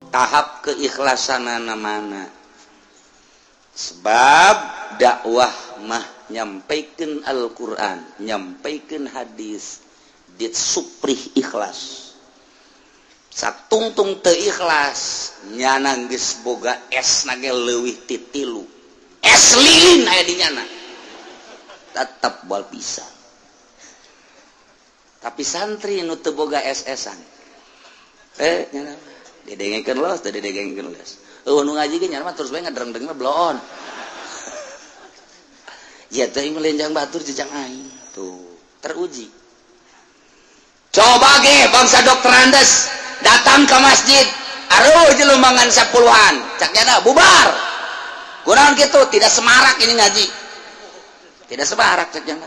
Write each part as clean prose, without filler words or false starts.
Tahap keikhlasanana mana, sebab dakwah mah nyampaikan Al-Quran, nyampaikan hadis, disuprih ikhlas. Satungtung teu ikhlas, nyana geus boga S na ge leuwih ti tilu es lilin aya di nyana, tetap moal bisa. Tapi santri nu teu boga SS-an, nyana didengekeun los teu didengekeun los. Euweuh nu ngaji ge nyana mah terus bae ngadereng-dereng mah bloon. Ya teh melenjang batur jejang aing tuh teruji. Coba ge bangsa doktorandes datang ke masjid, aruh jelumangan sepuluhan, cak nyana bubar. Kurang gitu, tidak semarak ini ngaji, tidak semarak cak nyana.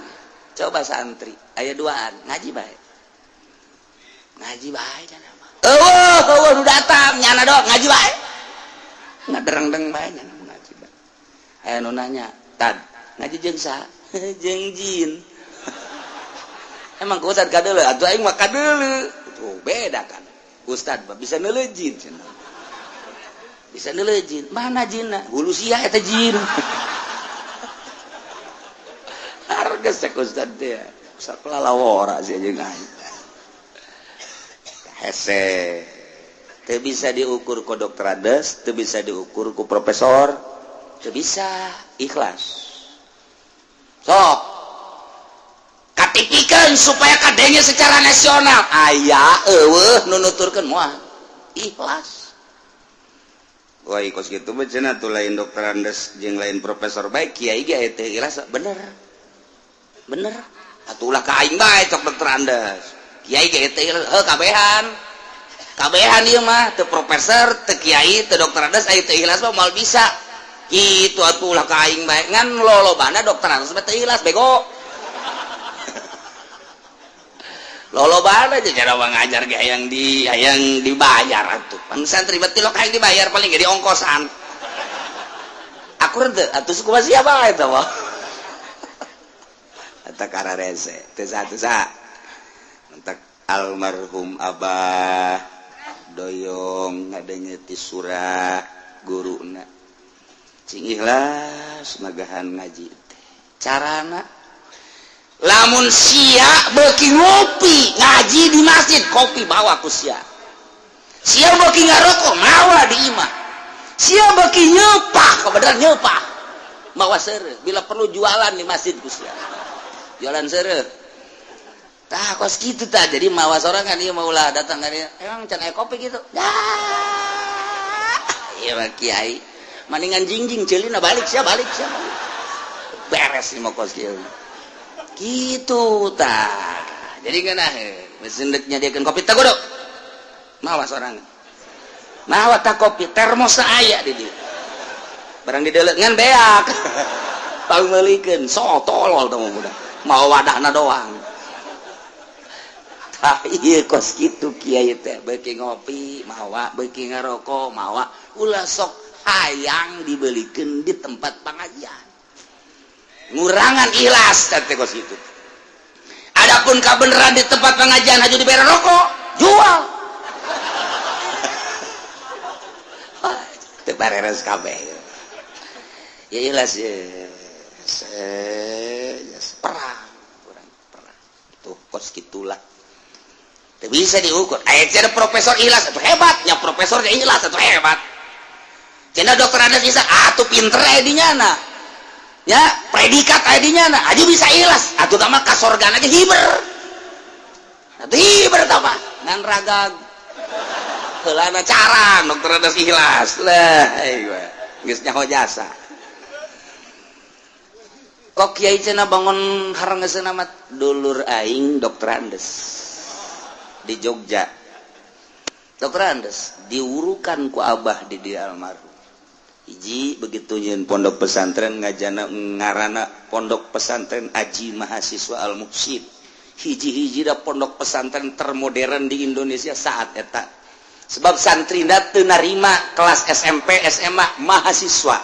Coba santri aya duaan, ngaji bae, ngaji bae nyana mah. Euweuh, euweuh nu datang, nyana dok ngaji bae, ngadereng-deng bae nyana, ngaji bae. Aya nu nanya, "Tad, ngaji jeung saha?" "Jeung jin." "Emang ku Ustad kadeuleu?" "Atuh aing mah kadeuleu." Tuh beda kan. "Ustad mah bisa neuleu jin cenah." "Bisa neuleu jin? Mana jinna?" "Hulu sia eta jin." Harga cek Ustad teh sakelalawora sia jeung aing. Hese teu bisa diukur ku doktorandes, teu bisa diukur ku profesor, teu bisa ikhlas. Sok katipikan supaya kadenge secara nasional, aya euweuh nu nuturkeun moal ikhlas. Wah, kos kitu mah cenah tuh lain doktorandes jeung lain profesor baik, kiai ge teu ikhlas. Bener bener atuh, ulah ka aing bae cok doktorandes, kiai ge teu ikhlas. Heuh, kabehan kabehan ieu mah, teu profesor, teu kiai, teu doktorandes, aya teu ikhlas mah moal bisa kitu. Atuh ulah ka aing bae, ngan lolobana doktorandes mah teu ikhlas, bego. Lolobana aja cara ngajar ge hayang dibayar atuh. Pan santri berarti lo hayang dibayar, paling ge diongkosan. Akur teu atuh? Suku siapa eta mah? Eta kararese teu satu sa. Entak almarhum Abah doyong ngadenge ti surah guruna, cing ikhlas magahan ngaji teh. Carana lamun sia beuki ngopi ngaji di masjid, kopi bawa ku sia. Sia beuki ngarokok, mawa di imah. Sia beuki nyepah, kebenaran nyepah, mawa seureuh. Bila perlu jualan di masjid ku sia, jualan seureuh. Tah, kos kitu tah. Jadi mawa sorangan ieu mah, ulah datang ka dieu, emang can aya kopi gitu. Dah, ieu mah kiai maningan jingjing ceulina, balik sia, balik sia, balik. Beres nih mah kos kieu gitu tah. Jadi ngeunah mesin deuk nyadiakeun kopi teh godok, mawa sorangan, mawa tah kopi, termos aya di dieu, barang dideuleu ngan beak, pangmeulikeun. So tolol teh budak, mawa wadahna doang. Tah, ieu kos kitu kiai teh, beuki ngopi mawa, beuki ngarokok mawa. Ulah sok hayang dibelikeun di tempat pengajian, ngurangan ikhlas teh kos kitu. Adapun kabeneran di tempat pengajian aja diberi rokok, jual teu bareres kabeh. Ya ikhlas ya, perang kurang perang tuh kos gitulah. Teu bisa diukur. Aya cenah profesor ikhlas atau hebatnya, profesor ikhlas atau hebat cenah, dokter anda bisa atuh pinter aya di nyana ya, predikat aya di nyana aja bisa ikhlas atuh mah ka sorgana ge hiber atuh, hiber tah mah ngan ragag heulana carang dokter anda ikhlas lah. Geus nyaho jasa kok kiai cenah bangun harengeseun amat. Dulur aing doktorandes di Jogja, doktorandes diurukan ku abah di dia almarhum. Hiji begitu nyeun pondok pesantren, ngajana ngarana Pondok Pesantren Aji Mahasiswa Al Muksid, hiji-hiji da pondok pesantren termodern di Indonesia saat eta, sebab santrina teu narima kelas SMP, SMA, mahasiswa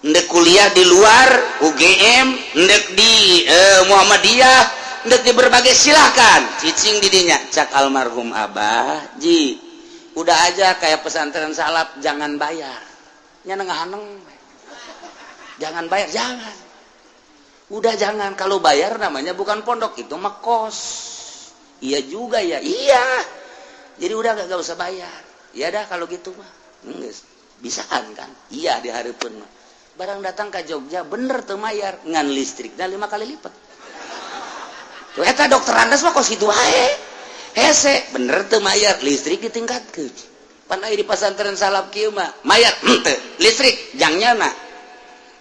ndek kuliah di luar UGM, ndek di Muhammadiyah, ndek di berbagai, silahkan cicing di dinya. Cak almarhum abah, "Ji, Udah aja kayak pesantren salaf, jangan bayar. Nya haneng. Jangan bayar, jangan. Udah jangan, kalau bayar namanya bukan pondok, itu mah kos. Iya juga ya, iya. Jadi udah gak usah bayar. Ya dah kalau gitu mah. Bisaan kan? Iya, di hari pun mah. Barang datang ke Jogja bener teu mayar, ngan listriknya 5 kali lipat. Tuh eta doktorandus mah kos kitu wae. Hese bener teu mayar, listrik ditingkatkeun. Pan di pesantren salaf kieu mah mayar henteu, listrik jang nyana.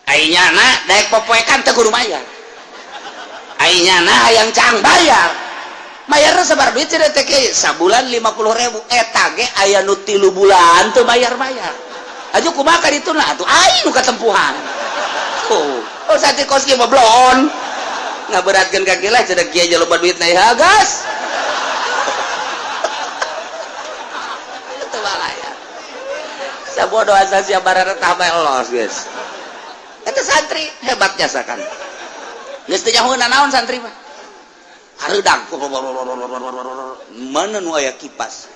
Ai nyana daek popoekan teu kudu mayar. Ai nyana hayang caang bayar. Bayarna sabar duit cenah teh kieu, sabulan 50.000, eta ge aya nu 3 bulan teu bayar-bayar. Aju kumaha ka ditu nah atuh aing nu katempuhan. Tuh, oh santri kos kieu mah blon. Ngaberatkeun ka kieu lah cenah kieu loba duit na ya gas. Teu balaya. Sabodo asa sia bareretah bae los geus. Eta santri hebat jasa kan. Geus teu nyaho naon santri mah. Hareudang. Mana nu aya kipas?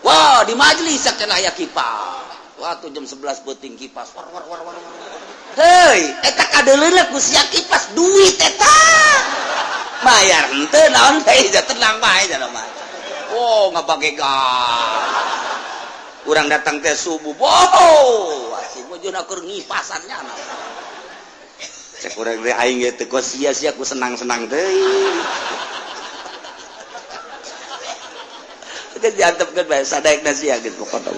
Wah, di majelis cenah aya kipas. Waktu jam 11 peuting kipas. War war war war. Hei, eta kadeuleuna ku sia kipas duit eta. Bayar henteu naon teh tenang bae cenah mah. Oh, ngabagegan. Urang datang teh subuh. Wow, asing mah keur ngipasan nya. Cek urang teh aing ge teu kos sia-sia ku senang-senang teuing. Geus diantepkeun bae sadaekna sia geus pokona.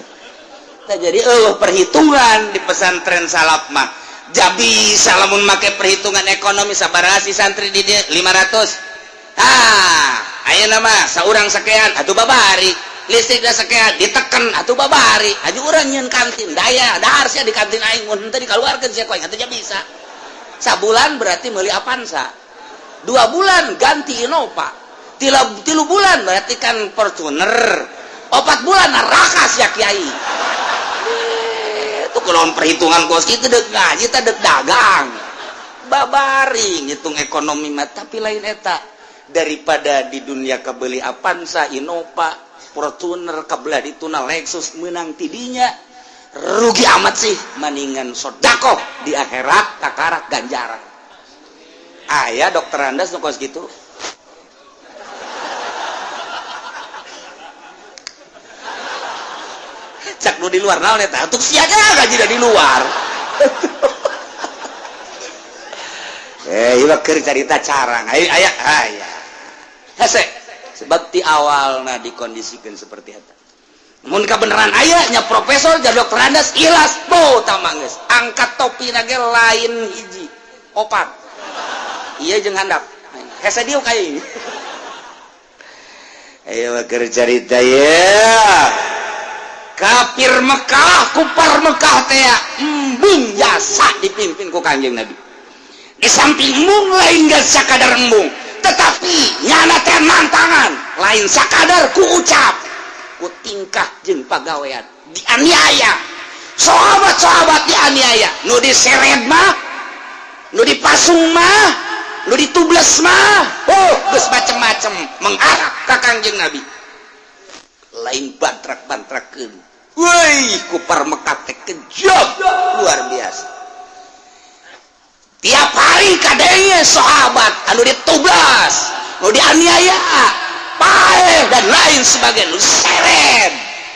Nah, jadi perhitungan di pesantren salaf mah jabi lamun make perhitungan ekonomi sabaraha si santri di dieu 500. Ah, ayeuna mah saurang sekian atuh babari, listrikna sekian diteken atuh babari. Aju urang nyieun kantin daya dahar sia di kantin aing mun henteu dikaluarkeun sia ku aing atuh bisa. Sabulan berarti meuli Avanza, 2 bulan ganti Innova, 3 bulan berarti kan Fortuner, 4 bulan neraka sia kiai. Itu kalau perhitungan kos itu dek ngaji teh dek dagang babari ngitung ekonomi mah. Tapi lain eta, daripada di dunia kebeli Avanza, Innova, Fortuner, kebelah dituna Lexus menang tidinya rugi amat sih, maningan sodakoh di akhirat kakarak ganjaran. Aya doktorandus nu kos gitu. Cak nu di luar naon eta untuk siaga gaji di luar. Eh, ieu keur carita carang. Ayo aya aya. Hese sebab ti awalna dikondisikan seperti eta. Mun kabeneran aya nya profesor jadi doktorandus ikhlas bo tamang geus. Angkat topi ge lain hiji, opat. Ieu jeung handap. Hese dieu ka ini. Ayo keur carita ye. Kafir Mekah, kupar Mekah teh embung jasa dipimpin ku Kanjeng Nabi. Di samping embung lain gak sakadar embung, tetapi nyana teh nantangan, lain sakadar ku ucap, ku tingkah jeung pagawean dianiaya. Sahabat-sahabat dianiaya, nu diseret mah, nu dipasung mah, nu ditubles mah, oh geus macem-macem mengarah ka Kanjeng Nabi. Lain bantrak-bantrakeun. Woi, kupar Mekah teh kejam luar biasa. Tiap hari kadenge sahabat anu ditublas, nu dianiaya, paeh dan lain sebagainya, nu seret.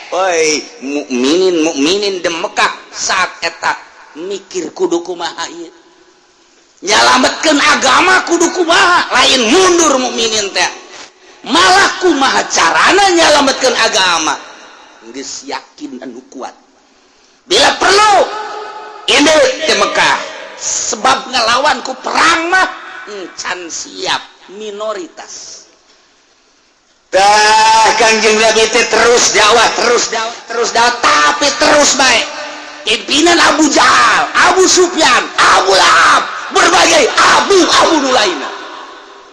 Woi, mukminin mukminin di Mekah saat eta mikir kudu kumaha ieu. Nyalametkeun agama kudu kumaha, lain mundur mukminin teh. Malah kumaha carana nyalametkeun agama. Geus yakin anu kuat. Bila perlu ini di Mekah sebab ngelawan ku perang mah can siap minoritas. Dah Kangjeng Nabi teh terus dakwah, terus dakwah, terus dakwah, tapi terus baik. Pimpinan Abu Jahal, Abu Sufyan, Abu Lahab, berbagai abu-abu nu lainna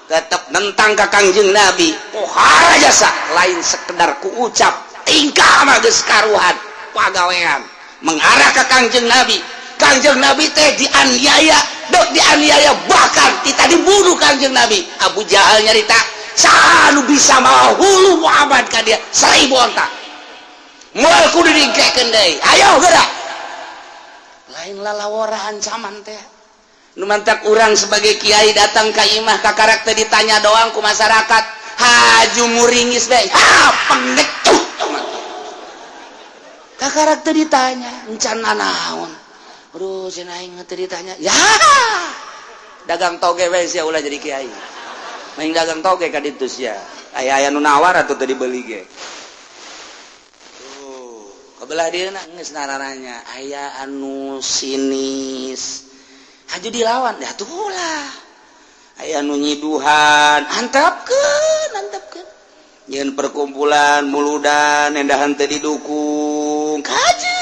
tetap nentang ka Kangjeng Nabi. Pohara jasa lain sekedar ku ucap, tingkah mah geus karuhan pagawean mengarah ke Kangjeng Nabi. Kangjeng Nabi teh dianiaya, dok dianiaya bahkan kita dibunuh Kangjeng Nabi. Abu Jahal nyarita saha nu bisa mawa hulu Muhammad ka dia 1000 onta. Moal kudu diengkekeun deui. Ayo gerak. Lain lalawora ancaman teh. Nu mantak urang sebagai kiai datang ka imah, kakarak teh ditanya doang ku masyarakat. Haju muringis bae. Ha, pengecut. Kakarak teh ditanya, encan naon. Aduh, cenah aing teh ditanya. Ya. Dagang toge we sia, ulah jadi kiai. Main dagang toge ka ditu sia. Aya aya nu nawar atuh teu dibeli ge. Tuh, kebelah dieuna geus narananya aya anu sinis. Haju dilawan, dah tuh lah. Aya anu nyiduhan, antapkeun, antapkeun. Nyeun perkumpulan muludan endahan teu didukung. Kaji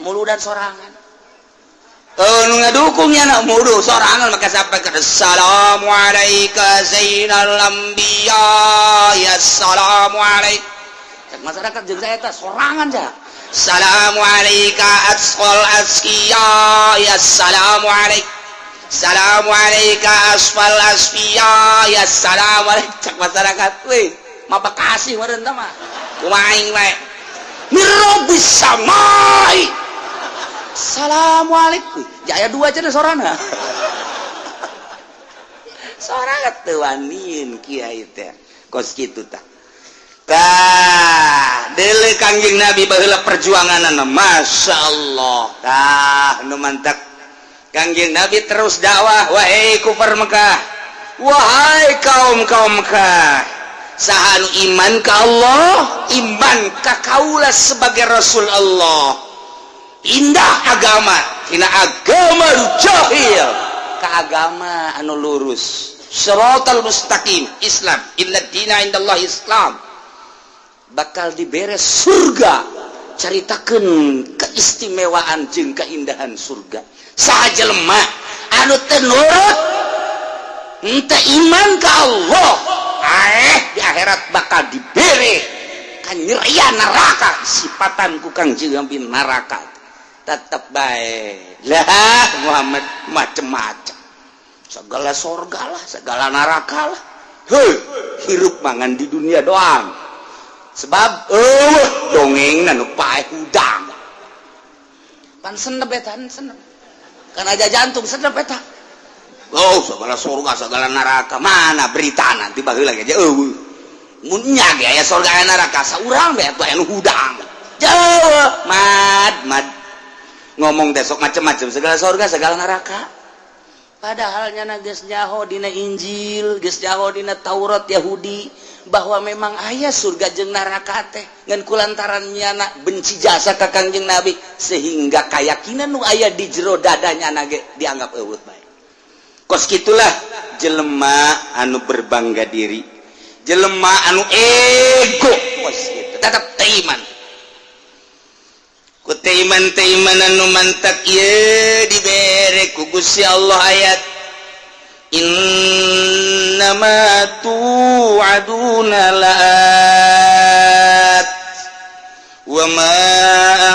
muludan sorangan. Oh, nu ngadukungnya nak mudu sorangan, maka sampai ke "Assalamualaikum zainal anbiya ya assalamualaikum." Cek masyarakat jeung saya teh sorangan ja. "Assalamualaikum asqal askiya ya assalamualaikum. Assalamualaikum asfal asfiya ya assalamualaikum." Cek masyarakat, weh, mah Bekasi meureun tah mah. Kumaha aing wae. Mirobis samai. Assalamualaikum. Jaya dua aja deh sorana. Sorangan teu waniin kiai teh. Kos kitu tah. Tah, deuleu Kangjeng Nabi baheula perjuanganna, Masya Allah. Tah, nu mantak Kangjeng Nabi terus dakwah, "Wahai kufar Mekah, wahai kaum-kaum Mekah, saha nu iman ka Allah, iman ka kaula sebagai Rasul Allah, pindah agama tina agama nu jahil ke agama anu lurus, siratal mustaqim, Islam, inna dina indallah Islam, bakal dibere surga." Caritakeun keistimewaan jeung keindahan surga. Saha jelema anu teu nurut, henteu iman ka Allah, di akhirat bakal dibere kanyerian neraka, sifatan ku Kangjeng Nabi neraka. Tetep baik lah Muhammad macem-macem, segala sorga lah, segala neraka lah. Hei, hirup mangan di dunia doang, sebab dongeng nu paeh hudang pan senep eta, senep kan aja jantung senep eta. Oh, segala surga, segala neraka, mana berita nanti baheula lagi aja. Eueuh, mun nya ge aya surga, aya neraka, saurang bae atuh anu hudang jauh. Mad mad ngomong besok macem-macem, segala surga, segala neraka, padahal nyana geus nyaho dina Injil, geus nyaho dina Taurat Yahudi bahwa memang aya surga jeung neraka teh. Ngan kulantaran nyana benci jasa ka Kangjeng Nabi, sehingga keyakinan nu aya di jero dadanya ge dianggap eueuh bae. Kos gitulah jelema anu berbangga diri, jelema anu ego kos gitu, tetap teu iman ku teu iman, teu iman. Anu mantak ieu dibere ku Gusti Allah ayat "Innama tu'aduna la'at wa ma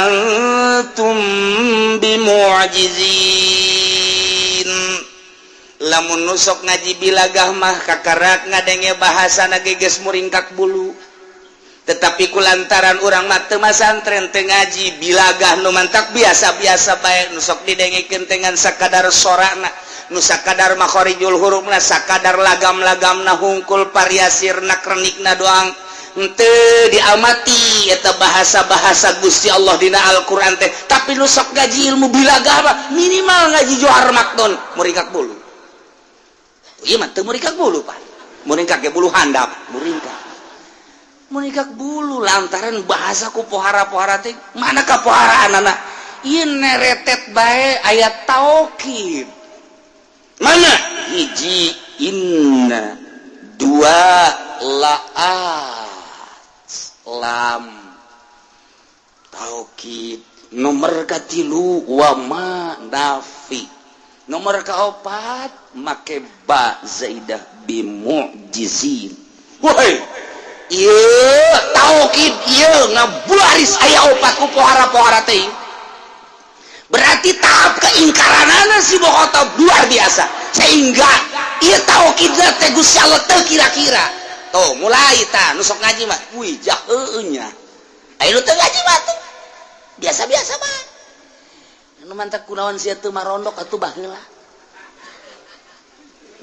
antum bimu'jizin." Lamun nusok ngaji bilagah mah kakarak ngadenge bahasa geus muringkak bulu, tetapi kulantaran urang mah teu masantren, teu ngaji bilagah, nu mantak biasa-biasa bae. Nusok didengekeun dengan sakadar sorana, nu sakadar makhorijul hurufna, sakadar lagam-lagamna hungkul, variasi renak-renikna doang, henteu diamati eta bahasa-bahasa Gusti Allah dina Al-Qur'an teh. Tapi nu sok ngaji ilmu bilagah mah, minimal ngaji Johar Maknun, muringkak bulu. Ieu mah teu muringkak bulu, Pak, muringkak ge bulu handap, muringkak, muringkak bulu lantaran bahasa ku pohara-pohara teh. Mana kapoharaan anak ieu, neretet bae ayat taukid. Mana hiji inna, dua laat, lam taukid, nomor katilu wama nafi, nomor kaopat make ba zaidah bimu'jizin. Woi, ieu taukid ieu ngabaris aya opat ku pohara-pohara teh, berarti tahap keingkaranana si Bokhotob luar biasa, sehingga ieu taukid teh Gusti Allah teu kira-kira. Tuh mulai ta nu sok ngaji mah, wih, jaheunya. Ayo nu teu ngaji mah tuh. Biasa-biasa bae. Nu mantak kunaon sia teu marondok atuh baheula.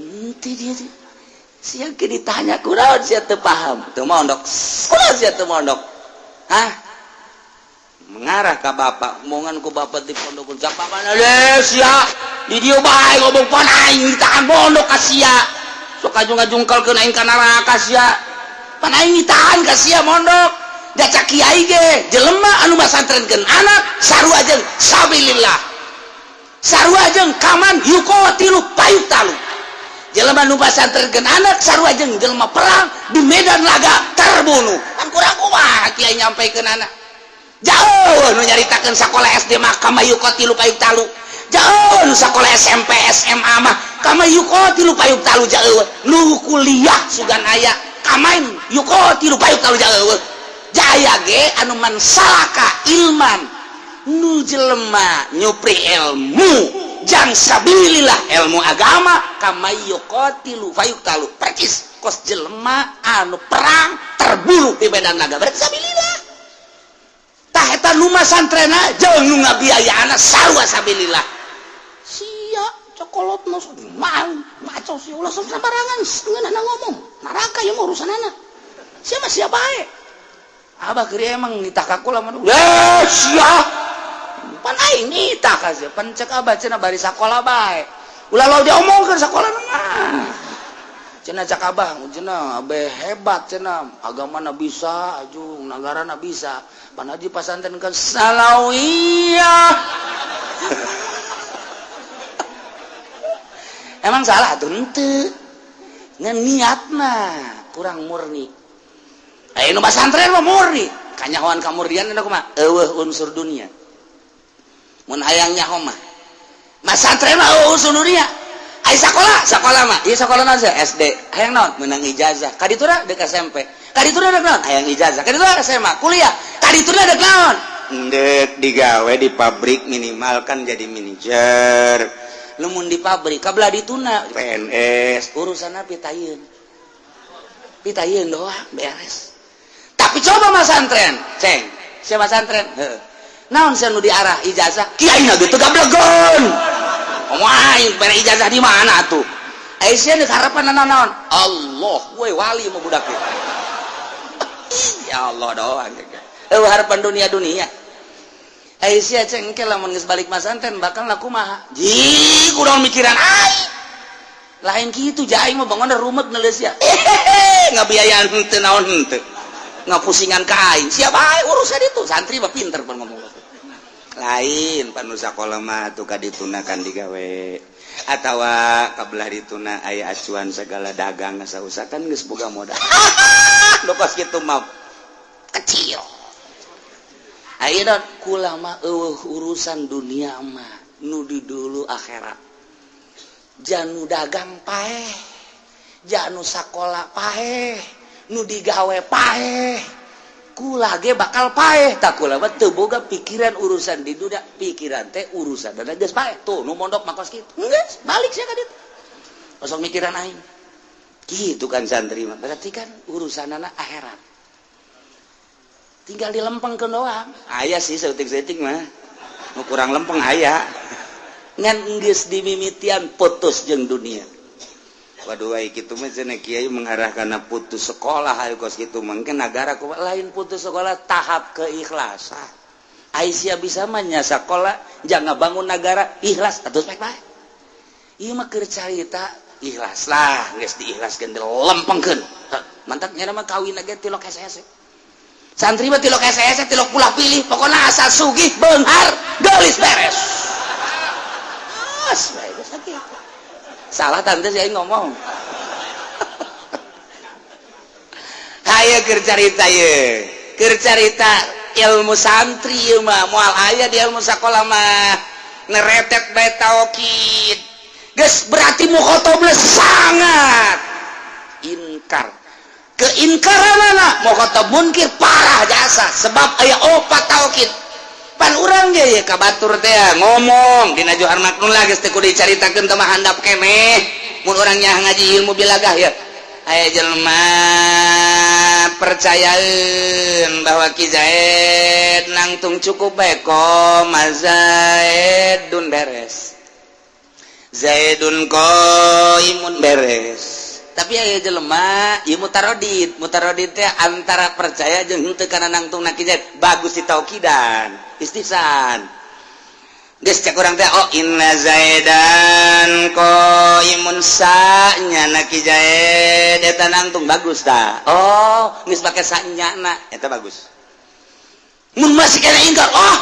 Henteu dia teh. Sia ke ditanya kunaon sia teu paham, teu mondok. Kunaon sia teu mondok? Hah? Mengarah ka bapak, omongan ku bapak di pondok cak bapak deh sia. Di dieu bae ngomong pan aing ditahan pondok ka sia. Sok ngajung-ngajungkalkeun aing ka neraka sia. Pan aing ditahan ka sia mondok. Jacak kiai ge jelema anu masantrenkeun anak sarua jeung sabilillah. Sarua jeung kaman yuqatilu payuqtalu. Jelema nu pasantrenkeun anak sarua jeung jelema perang di medan laga terbunuh. Kan kurang kumaha kiai nyampaikeun anak. Jauh nu nyaritakeun sakola SD mah kama yuqatilu payuqtalu. Jauh nu sakola SMP SMA mah kama yuqatilu payuqtalu jauh. Nu kuliah sugan aya kamain yuqatilu payuqtalu jauh. Jaya ge anu man salaka ilman nu jelema nyupri ilmu jang sabilillah ilmu agama kama yuqatilu fayuqtalu percis kos jelema anu perang terbunuh di medan laga berarti sabilillah. Tah eta nu masantrena jeung nu ngabiayaana sarua sabilillah. Sia cokolot nu mau maco sia ulah sok sembarangan ngeunahna ngomong neraka ieu mah urusanana. Sia mah sia bae. Abah keur emang nitah ka kula mah. Eh sia. Pan aing nitah ka sia. Pan cek abah cenah bari sakola bae. Ulah lalu diomongkeun sakola mah. Cenah cak abah, cenah abe hebat cenah, agamana bisa, ajung nagarana bisa. Pan haji pasantren kan salawiyah. Emang salah tuh henteu. Ngan niatna kurang murni. Ayo nu pasantren mah murni. Kanyahoan kamurnian eta kumaha? Eueuh unsur dunia. Mun hayang nyaho mah. Masantren mah eueuh unsur dunia. Ai sakola, sakola mah. Ieu sakola naon sih? SD. Hayang naon? Meunang ijazah. Ka ditu dek SMP. Ka ditu dek naon? Hayang ijazah. Ka ditu SMA, kuliah. Ka ditu dek naon? Ndek digawe di pabrik minimal kan jadi manajer. Lamun di pabrik kabelah dituna PNS urusanna pitayeun. Pitayeun doang beres. Tapi coba masantren, ceng. Siapa masantren? Heeh. Naon sia nu diarah ijazah? Kiai na teu gablegeun. Ngomong aing bere ijazah di mana tuh? Ai sia deuk harapan naon? Allah, we wali mah budak teh. Ya Allah doang. Eueuh harapan dunia-dunia. Ai sia ceng engke lamun geus balik masantren bakal laku kumaha? Ji, kurang mikiran aing. Lain kitu ja aing mah bangun rumet neuleus sia. Ngabiayaan henteu naon henteu. Ngapusingan ka aing. Siapa aing urusan itu? Santri mah pinter pan ngomong. Lain pan nu sakola mah atuh ka dituna kan digawe. Atawa kabelah dituna aya acuan segala dagang sausa kan geus boga modal. Nu kos kitu mah kecil. Ayo don kula mah eueuh urusan dunia mah nu di dulu akhirat. Janu dagang paeh, janu sakola paeh, nu digawe paeh. Kula ge bakal paeh. Tak kula mah teu boga pikiran urusan di dunia, pikiran teh urusan dan geus paeh. Tuh nu mondok mah kos kitu. Geus balik sia ka ditu. Kosong mikiran aing. Gitu kan santri mah. Berarti kan urusanana akhirat. Tinggal dilempengkeun doang. Aya sih saeutik-saeutik mah. Nu kurang lempeng aya. Ngan geus dimimitian putus jeung dunia. Waduh ai kitu mah cenah kiai mengarah kana putus sekolah ayo kos kitu mungkin nagara kumaha lain putus sekolah tahap keikhlasan. Ai sia bisa mah nya sakola jangan bangun nagara ikhlas atuh bae bae. Ieu mah keur carita ikhlas lah geus diikhlaskeun dilempengkeun. Mantap nya mah kawin ge tilok hese-hese. Santri mah tilok hese-hese tilok pulah pilih pokoknya asal sugih beunghar geulis beres. As bae geus kitu. Salah tante saya ngomong. Hayo keur carita ye. Keur carita ilmu santri ieu mah moal aya di ilmu sakola mah. Neretet bae taukid. Geus berarti mukhotobna sangat inkar. Keingkaranana mukhotob munkir parah jasa sebab aya opat taukid. Pan urang ge ye ka batur teh ngomong dina Johar Maknun lah geus teu kudu dicaritakeun teh mah handap keneh. Mun urang nya ngaji ilmu bilagah ya. Aya jelema Percayain bahwa Ki Zaid nangtung, cukup bae qoma Zaidun, beres. Zaidun qaimun, beres. Tapi aya jelema ieu mutarodid. Mutarodid teh antara percaya jeung henteu kana nangtung na Ki Zaid. Bagus ditaukidan, istihsan. Geus, cek urang teh, oh, inna Zaidan qaimun, sanya na Ki Zaid eta nangtung, bagus tah. Oh, geus pake sanya na eta bagus. Mun masih kena ingkar, oh,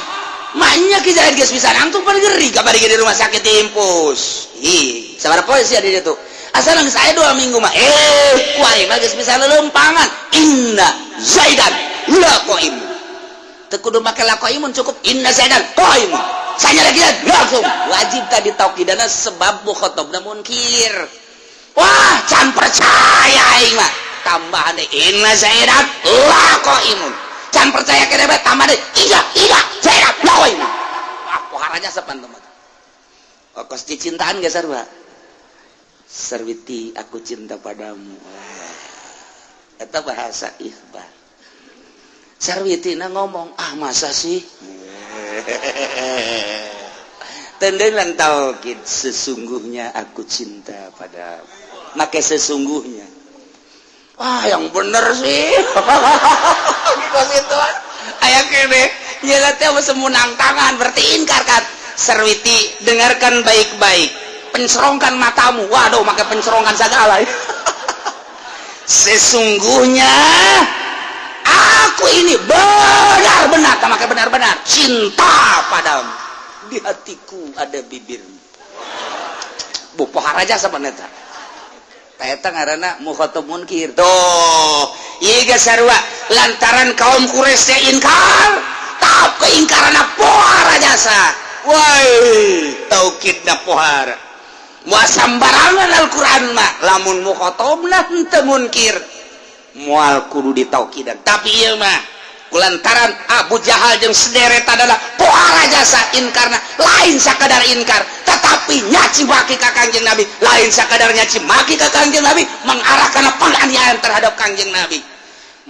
maknya Ki Zaid geus bisa nangtung, pan geri kabari di rumah sakit diimpus. Ih, sabaraha poe sih di ditu? Asal geus aya 2 minggu mah, eh, ku aing mah geus bisa lelempangan. Inna Zaidan la qaim, teu kudu make la qaimun, cukup inna Zaidan qaimun. Saya lagi langsung wajib tadi taukidana, sebab mukhotobna munkir. Wah, can percaya aing mah, tambahan deh inna Zaidan la qaimun. Can percaya kene bae, tambah deh iya iya Zaidan la qaimun. Wah, pohara jasa pan teman. Oh, kos cintaan gak sarua. Sarwiti, aku cinta padamu. Eta bahasa ikhbar. Sarwiti na ngomong, ah, masa sih? Tendengan taukid, sesungguhnya aku cinta pada, make sesungguhnya. Wah, yang bener sih. Kos itu aya kene nyela teh semunang tangan, berarti ingkar kan. Sarwiti, dengarkan baik-baik, pencerongkan matamu. Waduh, make pencerongkan segala. Sesungguhnya aku ini benar-benar, make benar-benar cinta padamu, di hatiku ada bibirmu. Bu, pohara jasa eta. Eta ngaranna mukhatab munkir. Tuh, ieu geus sarua lantaran kaum Quraisy teh inkar, tahap keingkaranna pohara jasa. Woi, taukidna pohara. Moal sambarangan Al-Qur'an mah, lamun mukhatabna henteu munkir moal kudu ditaukidan. Tapi ieu mah kulantaran Abu Jahal jeung sederet adalah pohara jasa inkarna, lain sakadar inkar tetapi nyaci maki ka Kangjeng Nabi, lain sakadar nyaci maki ka Kangjeng Nabi, mengarah kana penganiayaan terhadap Kangjeng Nabi.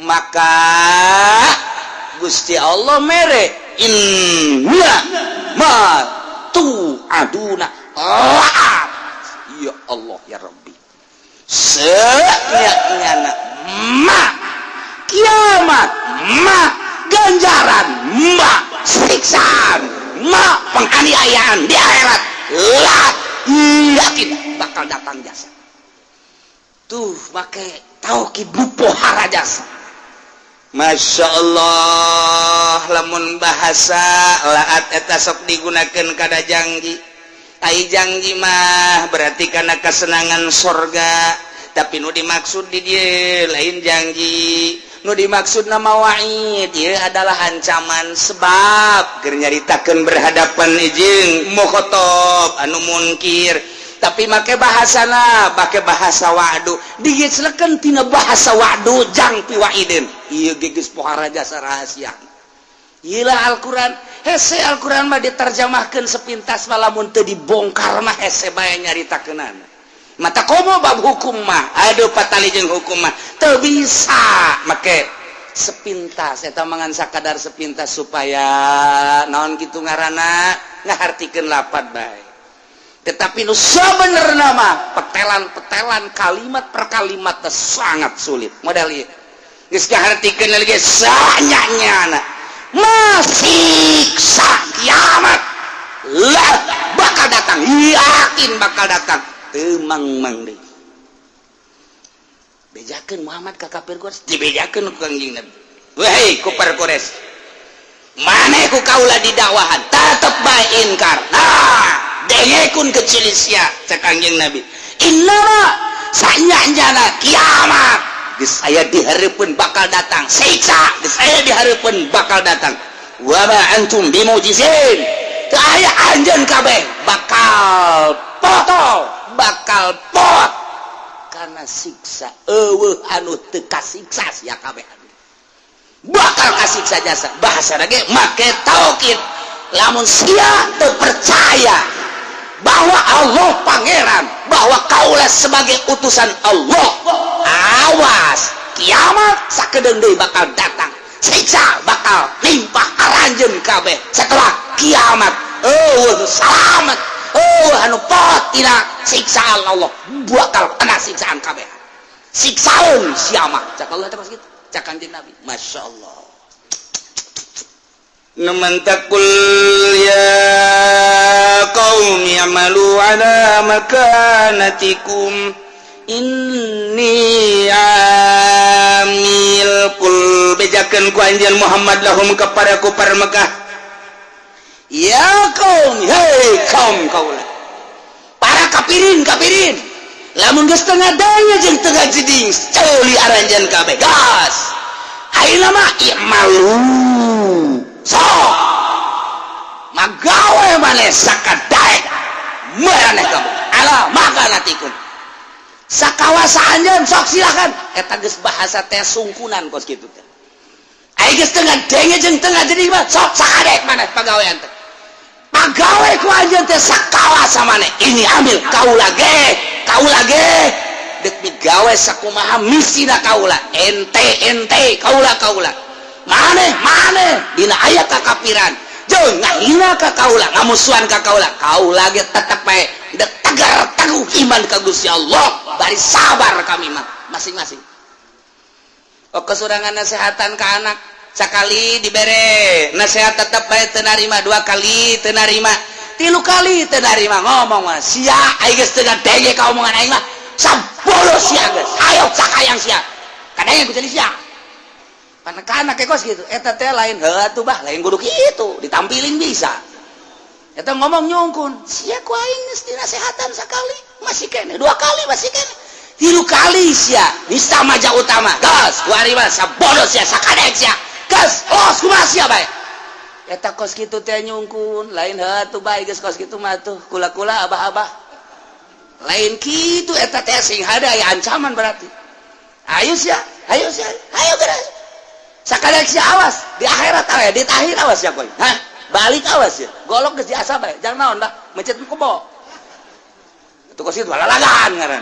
Maka Gusti Allah mere inna ma tu aduna la'at. Ya Allah, ya Rabbi, senyana ma kiamat, ma ganjaran, ma siksaan, ma penganiayaan di akhirat lah, yakin bakal datang jasa. Tuh, make taukid pohara jasa. Masya Allah, lamun bahasa laat eta sok digunakan kada janji. Ai janji mah berarti karena kesenangan sorga, tapi nu dimaksud di dia lain janji. Nu dimaksud nama wa'id dia adalah ancaman, sebab keur nyaritakeun berhadapan jeung mukhotob anu munkir, tapi make bahasana make bahasa wa'du, digeslekeun tina bahasa wa'du jang piwaidin. Ieu geus pohara jasa rahasia. Iyalah Al-Quran hese. Al-Quran mah diterjemahkan sepintas mah, lamun teu dibongkar mah hese bae nyaritakeunana. Mata komo bab hukum mah, aduh, patali jeung hukum mah teu bisa make sepintas. Eta mangan sakadar sepintas supaya naon kitu ngaranna ngahartikeun lapat bae. Tetapi nu sebenarnya mah petelan-petelan, kalimat per kalimat sangat sulit. Modal ieu geus ngahartikeun lagi sanyanya masiksa kiamat lah bakal datang, yakin bakal datang. Temang mang deui bejakeun Muhammad ka kafir Quraisy, dibejakeun ku Kangjeng Nabi, wahai kufar Quraisy, maneh ku kaula didakwahan tetep bae inkar. Nah, dengekun kecil sia, cek Kangjeng Nabi, innama sanyana kiamat geus aya dihareupeun bakal datang, siksa geus aya dihareupeun bakal datang. Wa ma antum bimujizin, teu aya anjeun kabeh bakal potol, bakal pot karena siksa. Eueuh anu teu kasiksa, sia kabeh bakal kasiksa jasa. Bahasa lagi make taukid, lamun sia teu percaya bahwa Allah pangeran, bahwa kaulah sebagai utusan Allah, awas. Kiamat sakedeung deui bakal datang, siksa bakal limpah aranjeun kabeh. Setelah kiamat euweuh salamet, oh anu pot tina siksaan Allah, bakal kena siksaan kabeh. Siksaeun sia mah, cak Allah teh kitu, cak Kanjeng Nabi. Masya Allah. Numan taqul ya qaumi i'malu ala makanatikum inni amil. Qul, bejakeun ku anjeun Muhammad, lahum kepada kufar Mekah, ya kaum, hei kaum kaula, para kapirin kapirin, lamun geus teu ngadenge jeung teu ngajeding, ceuli aranjeun kabeh gas. Ayeuna mah i'malu, sok magawe maneh sakadaek maraneh kabeh, ala makanatikum, sakawasa anjeun, sok silakan. Eta geus bahasa teh sungkunan kos kitu teh. Ai geus teu ngadenge jeung teu ngajeding mah, sok sakadek maneh pagawean teh, pagawe ku anjeun teh sakawasa maneh. Ini ambil kaula ge, kaula ge dek migawe sakumaha misina kaula, ente ente, kaula kaula, maneh maneh. Dina aya kakapiran jeung ngahina ka kaula, ngamusuhan ka kaula, kaula ge tetep bae dek tegar teguh iman ka Gusti Allah, bari sabar. Kami mah masing-masing. Oh, kesurangan nasehatan ke anak, sekali dibere nasihat tetep bae teu narima, dua kali teu narima, tilu kali teu narima, ngomong mah sia, aing geus teu ngadenge ka omongan aing mah, sabolo sia geus, ayo sakayang sia, kadang ku jadi sia. Anak-anak kos gitu, eta teh lain heuh atuh bah, lain kudu kitu ditampilin bisa. Eta ngomong nyungkun sia, ku aing geus dinasehatan sakali masih kene, dua kali masih kene, tilu kali sia bisa maja utama gas ku ari mah sabodo sia, sakadek sia gas, los kumaha sia bae. Eta kos kitu teh nyungkun, lain heuh atuh bae, geus kos kitu mah tuh kula-kula abah-abah, lain kitu. Eta teh sing hade aya ancaman berarti. Ayo sia, ayo sia, ayo geus sakadek sia, awas di akhirat awe, di akhir awas ya koy. Hah, balik awas ya, golok geus diasah bae jangan naon dah mencet kebo itu kos kitu lalagan ngaran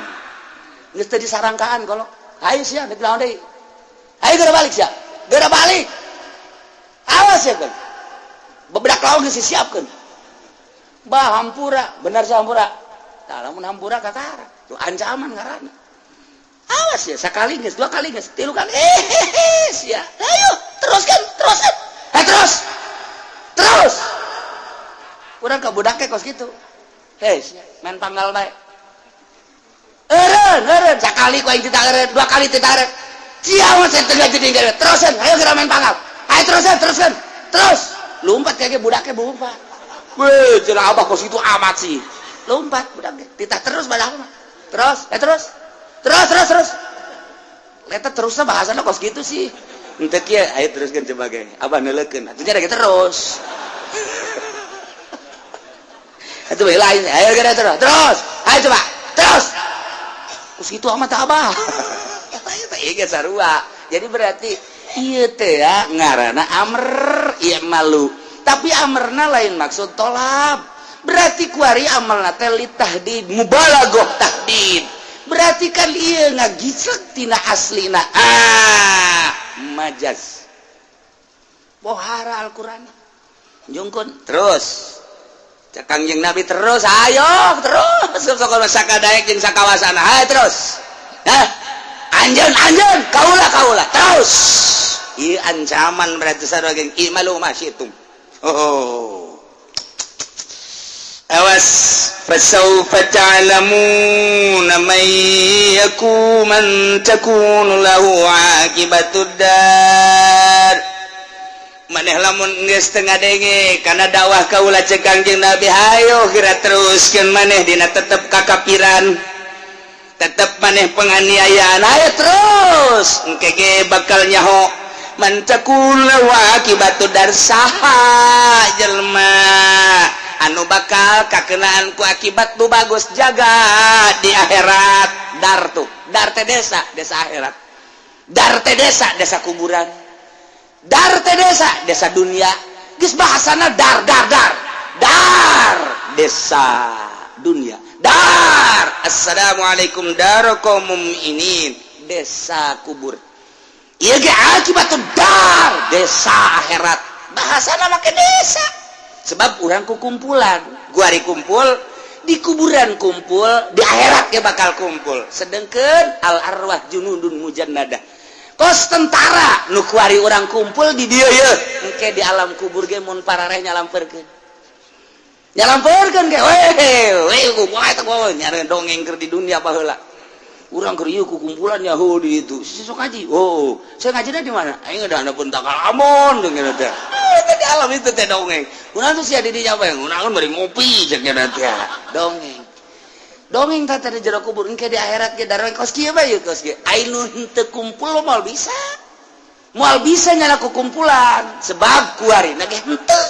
geus teu disarangkaan golok. Ayo sia, dek naon deui, ayo geura balik sia, geura balik, awas ya koy, bebedak lawan geus disiapkeun. Bah, hampura bener sih, hampura. Tah, lamun hampura kakara tuh ancaman ngaranna. Awas ya, sekali geus, dua kali geus, tilu kali, eh sia, ayo teruskan, teruskan, eh terus terus. Kurang ke budaknya kos gitu, hei sia, main panggal bae. Eureun eureun sekali ku aing tidak eureun, dua kali tidak eureun, sia mah saya tengah jadi enggak. Terusan, ayo geura main panggal, ayo terusan, teruskan, terus. Lompat kayak budaknya, lompat. Weh, cenah abah kos itu amat sih. Lompat budaknya, titah terus badah mah, terus, eh terus terus terus terus. Eta terusnya bahasana kos gitu sih. Ente kieu, ayo teruskan coba ge. Abah neuleukeun atuh nya terus. Itu bae lain, ayo geura terus terus, ayo coba terus. Kos gitu amat abah. Eta ieu ge sarua. Jadi berarti ieu teh ya ngaranna amr i'malu. Tapi amarna lain maksud tolab. Berarti kuari amalna teh litahdid, mubalaghah tahdid. Berarti kan ieu ngagisek tina aslina. Ah, majaz. Pohara Al-Qur'an. Jungkun terus. Cek Kangjeng Nabi terus, ayo terus. Sok sakadaek jeung sakawasana. Ayo terus. Hah? Anjeun anjeun, kaula kaula, terus. Ieu ancaman berarti sarua geng i'malu ma syi'tum. Oh. Awas, fasawfa ta'lamuna man yaku man takunu lahu aqibatud dar. Maneh lamun geus teu ngadenge kana dakwah kaula, cek Kangjeng Nabi, hayo kira teruskeun maneh dina tetep kakapiran, tetep maneh penganiayaan, ayo terus, engke ge bakal nyaho man takun lahu aqibatud dar, saha jelema anu bakal kakenaan ku akibat nu bagus jaga di akhirat. Dar tuh, dar teh desa, desa akhirat. Dar teh desa, desa kuburan. Dar teh desa, desa dunia. Geus bahasana dar dar dar dar, desa dunia. Dar, assalamualaikum darakum ini desa kubur. Ieu ge akibatud dar, desa akhirat. Bahasana make desa. Sebab urang ku kumpulan, guari kumpul, di kuburan kumpul, di akhirat ge bakal kumpul. Sedengkeun al arwah junudun mujannadah. Kos tentara nu kuari urang kumpul di dieu ye, engke di alam kubur ge mun parareh nyalamperkeun. Nyalamperkeun ge weh, weh kumaha eta gua nyare dongeng keur di dunia baheula. Urang keur ieu ku kumpulan Yahudi itu. Si sok ngaji. Oh, saya ngajinya di mana? Aing ada pun takal amon dongeng teh. Eh, di alam itu teh dongeng. Kunaon tuh sia di dinya bae? Kunaon bari ngopi jeung teh. Dongeng. Dongeng teh di jero kubur engke di akhirat ge darah kos kieu bae kos kieu. Ai nu henteu kumpul moal bisa. Moal bisa nyala ku kumpulan sebab kuari na ge henteu.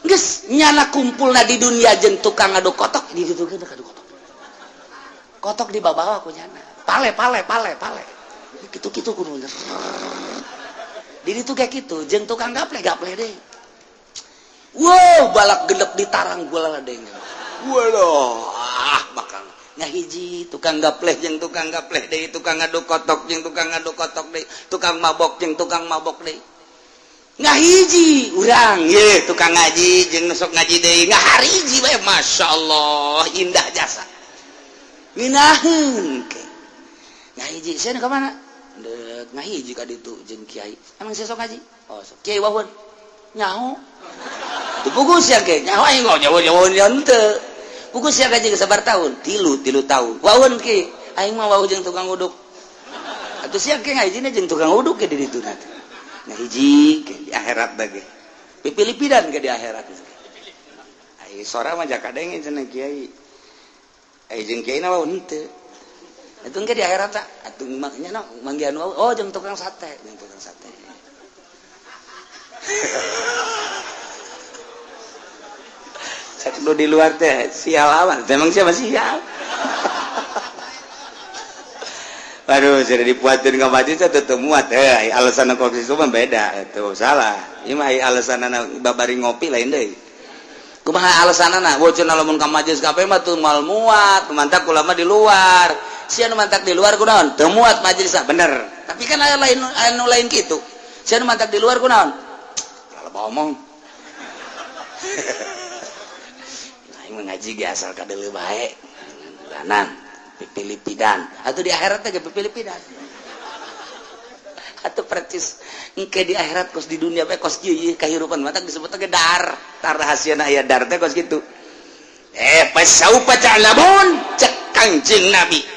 Geus nyana kumpulna di dunia jeung tukang ngaduk kotok di ditu ge ngaduk kotok. Kotok di bawah ku nyana. Pale pale pale pale. Kitu-kitu kudu. Di ditu kayak gitu jeung tukang gaple gaple deh. Wow, balak genep di tarang gua lah deh. Waduh, ah bakal ngahiji tukang gapleh jeung tukang gapleh deui, tukang ngaduk kotok jeung tukang ngaduk kotok deui, tukang mabok jeung tukang mabok deui. Ngahiji urang ye tukang ngaji jeung nu sok ngaji deui, ngahariji bae, masyaallah indah jasa. Nginaheun ke. Ngahiji sia ka mana? Deuk ngahiji ka ditu jeung kiai. Emang sia sok ngaji? Oh, sok. Kiai wahun. Nyaho. Teu puguh sia ge, nyaho aing nyaho nyaho henteu. Puguh sia gaji sabar tahun, tilu tilu tahun. Wahun ki, aing mah wawuh jeung tukang uduk. Atuh sia ge ngahijina jeung tukang uduk ke di ditu nanti. Ngahiji ke di akhirat ge. Pipilipidan ke di akhirat. Ai sora mah jaka denge cenah kiai. Ai jeung kiai na wawuh henteu. Atuh engke di akhirat tak atuh maknya na manggihan wawuh, oh jeung tukang sate, jeung tukang sate. Cek di luar teh sial amat, emang siapa sial? Waduh, sudah dipuatin ke masjid saya tetep muat. Eh, alasan kopi itu mah beda, itu salah. Ieu mah alasan babari ngopi lain deui. Kumaha alasanana? Bocor lamun ka majlis kafe mah tuh moal muat, mantak ulama di luar. Sia nu mantak di luar kunaon? Teu muat majelis bener. Tapi kan aya lain anu lain kitu. Sia nu mantak di luar kunaon? Kalau omong. Aing mah ngaji ge asal kadeuleu bae. Bulanan, pipilipidan. Atuh di akhirat teh ge pipilipidan. Atuh percis engke di akhirat kos di dunia bae kos kieu ieu kahirupan mantak disebut ge dar. Tar rahasiana aya dar teh kos kitu. Eh, fasaufa ta'lamun cek Kangjeng Nabi.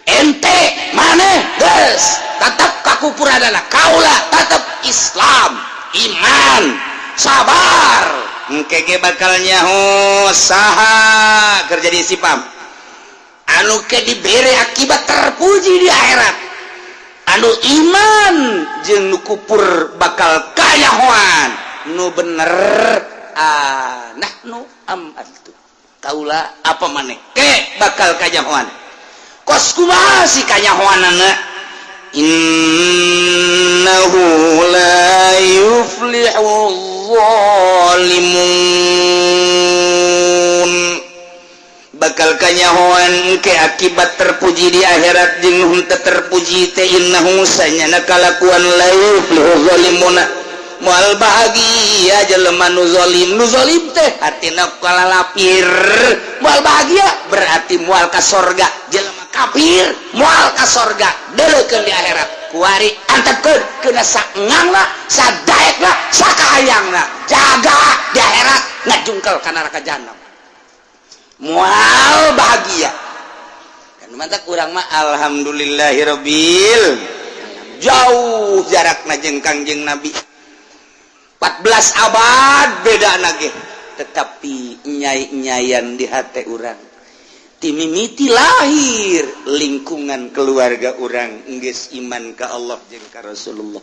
Ente maneh geus tetep kakupuranana kaula tetep Islam, iman, sabar. Engke ge bakal nyaho saha keur jadi sipam. Anu ke dibere akibat terpuji di akhirat. Anu iman jeung nu kupur bakal kayahoan. Nu bener nahnu am antum. Kaula apa maneh ke bakal kayahoan. Kos kumaha si kanyahoanana? Innahu la yuflihu zalimun. Bakal kanyahoan ke akibat terpuji di akhirat jeung henteu terpuji teh innahu sanyana kalakuan la yuflihu zalimuna. Moal bahagia jelema nu zalim teh hatina kalalapir. Moal bahagia berarti moal ka sorga. Jelema kafir moal ka sorga deuleukeun di akhirat. Kuari antepkeun keuna saengangna, sadaekna, sakahayangna. Jaga di akhirat ngajungkel ka neraka jahanam. Moal bahagia. Kan mantak urang mah alhamdulillahirabbil. Jauh jarakna jeung Kangjeng Nabi. 14 abad beda nage, tetapi nyai-nyayan di hati urang timimiti lahir lingkungan keluarga urang geus iman ka Allah jeung ka Rasulullah.